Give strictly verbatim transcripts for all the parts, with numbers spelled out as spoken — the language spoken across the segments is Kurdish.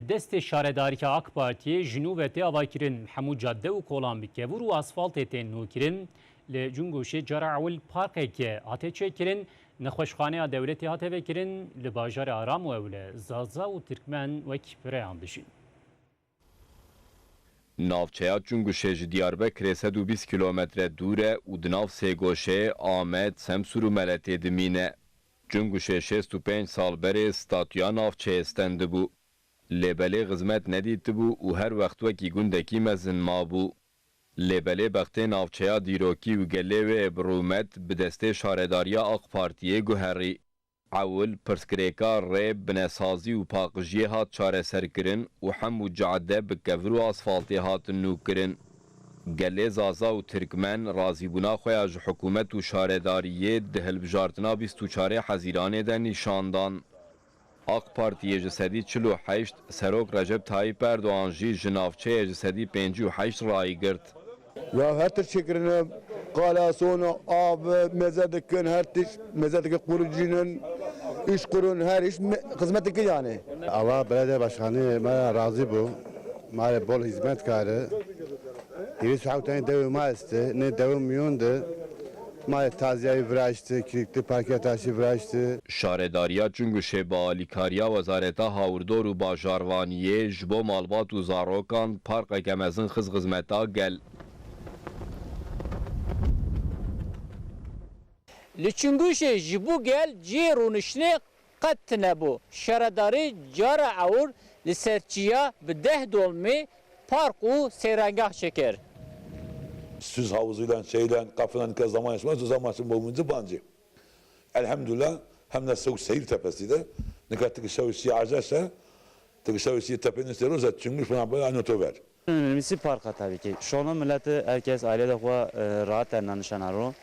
Destê şaredarîya AK Partiyê ji nû ve tê avakirin, hemû cadde û kolan bi kevûr û asfaltê tên nûkirin. Li Cunguşê cara ewil parkeke hate çêkirin, nexweşxaneya dewletê hate vekirin, li bajarê Aram û Ewle Zaza û Tirkmen wek pireyan dijîn. Navçeya Cunguşê ji Diyarbekirê sed û bîst kîlometre dûr e û di nav sê goşeyê Amed, Semsûr û Meletê dimîne. Cunguşê şêst û pênc sal berê statûya navçeyê stendibû. Lê belê xizmet nedîtibû û her wext wekî gundekî mezin mabû. Lê belê bextê navçeya dîrokî û gelê wê bi rûmet bi destê şaredariya AK Partiyê guherî. Ewil pirsgirêka rê, binesazî û paqijiyê hat çareserkirin û hemû cadde bi kevir û asfaltê hatin nûkirin. Gelê Zaza û Tirkmen razîbûna xwe ya ji hikûmet û şaredariyê di hilbijartina bîst û çarê Hezîranê de nîşan dan. AK Partiyê ji sedî çil û heşt, Serok Recep Tayyip Erdogan jî ji navçeyê ji sedî pêncî û heşt rayigirt. Ya her tişt çêkirine, qala, sona, av, meze dikin, her tişt, meze dikin, quricînin, iş kurun, her iş me-, xizmet dikin yani. Ava belediye başkanı me razî bû. Ma re bol hizmet kari. Hîris hewtayên dewê ma este, ne dewê miyon de. Ma re taziyayî viraşti, kirikli parke taşî viraşti. Şaredariya Cunguşê bi alîkariya Wezareta Hawirdor û Bajarvaniyê ji bo malbat û zarokan parkeke mezin xist xizmeta gel. Li Çingûşê ji bo gel cihê rûniştinê qet tune bû. Şaredarî cara ewil li ser çiya bi deh dolmê park û seyrangah çêkir. Süs havuzuyla, şeyle, kafeler, nika zaman yaşamaz, zaman için bol bancı. Elhamdülillah, hem de soğuk seyir tepesi de, nika tıkı şev işi acaşa, tıkı şev işi tepenin işte roza, çünkü şuna böyle anlatı ver. En önemlisi parka tabii ki. Şonun milleti, herkes ailede xwe, e, rahat ena nişana ro.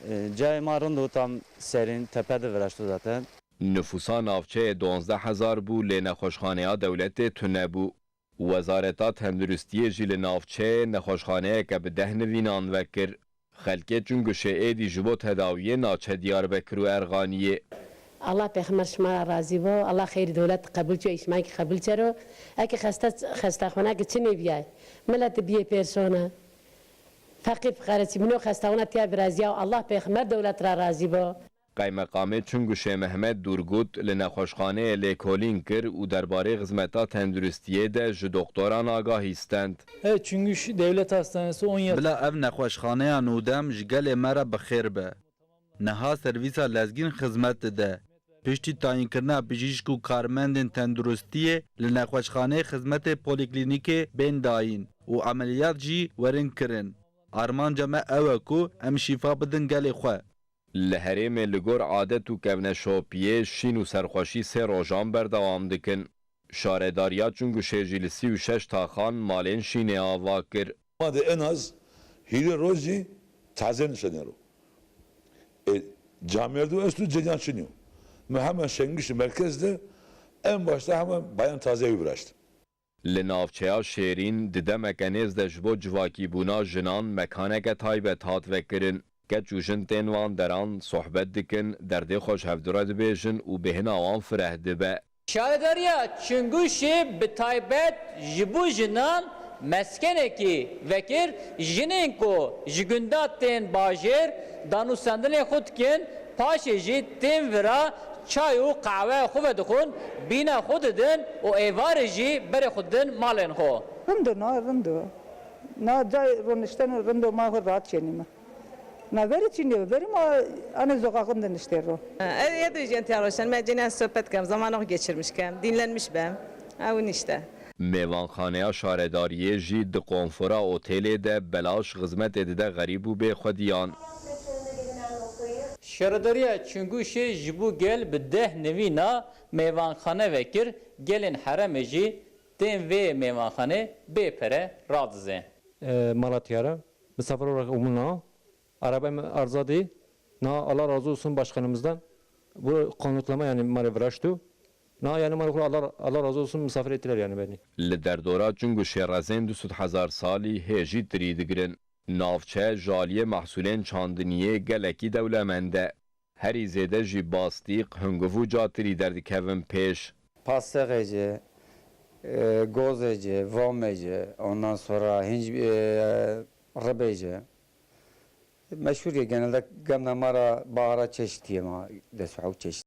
E, cayê ma rind û tam serîn tepe de viraşto zaten. Nifûsa navçeyê duwazdeh hezar bû, lê nexweşxaneya dewletê tune bû. Wezareta Tenduristiyê jî li navçeyê nexweşxaneyeke bi deh nivînan vekir. Xelkê Çunguşê êdî ji bo tedawiyê naçe Diyarbekir û Erxaniyê. Allah pêxember şima ra razî bo. Allah xeyrî dewlet qebûl ço, îşmakî qebûl çero. Eke xeste, xestaxaneke çi nêbiyay? Milet biyê pêrsona. Feqîr fiqare çi bino xestaxana tiya viraziya. Allah pêxember dewlet ra razî bo. Qeymeqamê Çunguşê Mehmet Durgut li nexweşxaneyê lêkolîn kir û derbarê xizmeta tenduristiyê de ji doktoran agahî stend. Evet, Çunguş Devlet Hastanesi on yıl. Bila ev nexweşxaneya nûdem ji gelê me re bi xêr be. Niha servîsa lezgîn xizmet dide. Piştî tayînkirina bijîşk û karmendên tenduristiyê li nexweşxaneyê xizmetê polîklînîkê bên dayîn û emeliyat jî werin kirin. Armanca me ew e ku em şîfa bidin gelê xwe. Li herêmê li gor adet û kevneşopiyê şîn û serxweşî sê rojan berdewam dikin. Şaredariya Çunguşê jî li sî û şeş taxan malên şînê ava kir. Ma de en az hîrê rojî taze nişenê ro. E, camêrdo esto, ceriyan çinyo. Me hemen Şengiş merkez de en başta hemen bayan taze viraşt. Li navçeya Şêrîn di demeke nêz de ji bo civakîbûna jinan mekaneke taybet hat vekirin. Keç û jin tên van deran, sohbet dikin, derdê xwe ji hevdu re dibêjin û bêhna wan fireh dibe. Şaredariya Çingûşê bi taybet ji bo jinan meskenekî vekir. Jinên ku ji gunda tên bajêr, danûstendinê xwe dikin, paşê jî tên vira çay û qehwe xwe vedixwin, bîna xwe didin û êvarê jî berê xwe didin malên xwe. Rind o, na rind o. Na cay ronişten rind o, ma xwe rahat çênîme. Na verî çî nîyo, verî ma anê zoxaxin de niştê ro. Ev yê duyacağım tiyaroşen, me cenen sohbet kem, zamanı geçirmiş kem, dinlenmiş bem. Ew nişte. Mêvanxaneya şaredariyê jî di konfora otêlê de belaş xizmetê dide xerîb û bêxwediyan. Şaredariya Çingûşê ji bo gel bi deh nivîna mêvanxane vekir, gelên herêmê jî tên vê mêvanxanê bê pere radizên. E, Malatya re misafir olarak umuna. Araba em arıza değil. Na, Allah razı olsun başkanımızdan. Bu kanıtlama yani mare viraştu. Na, yani mare Allah, Allah razı olsun, misafir ettiler yani beni. Li derdora Cunguşê rezên du sed hezar salî hê jî tirî digirin. Navçe ji aliyê mehsûlên çandiniyê gelekî dewlemend e. Herî zêde jî bastîq, hungiv û catirî derdikevin pêş. Pastexê jî, E, gozê ci, vamê ci, ondan sonra hinc, e, ribê ci. Meşhur ye genelde gemna ma ra bahara çeşitî ye ma, des û hewt çeşit.